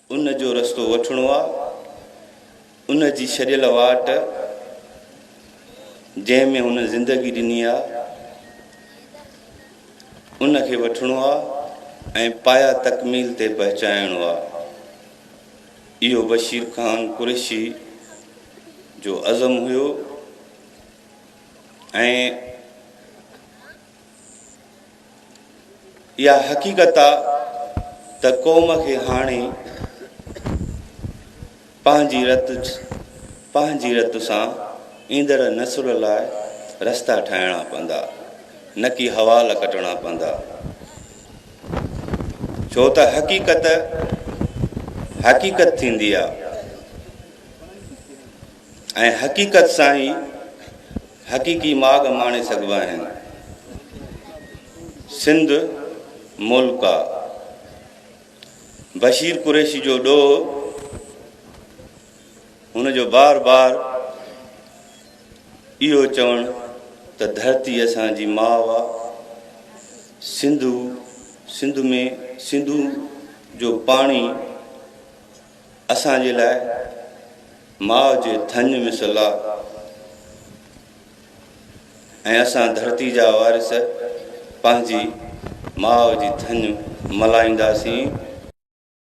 ان جو رستو وٺڻو آ، ان جي ڇڏيل واٽ جنهن ۾ هن زندگي ڏني آ، ان کي وٺڻو آ ۽ پايا تڪميل تي پهچائڻو آ. اهو بشير خان قريشي جو عزم هيو ۽ اها حقيقت آ ته قوم کي هاڻي پنهنجي رت پنهنجي رت سان ايندڙ نسل لاء رستا ٺاهڻا پوندا نه ڪي حوال ڪٽڻا پوندا ڇو ته حقيقت حقيقت ٿيندي آ ۽ حقيقت سان ئي حقيقي ماڳ ماڻي سگهبا آهن. سنڌ ملڪ آ. بشير قريشي جو ڏوهه هن جو بار بار اهو چوڻ ته ڌرتي اسان جي ماء آ، سنڌو سنڌ ۾ سنڌو جو پاڻي اسان جي لاء ماء جي ٿڃ مثل آ ۽ اسان ڌرتي جا وارث پنهنجي ماء جي ٿڃ ملهائينداسين.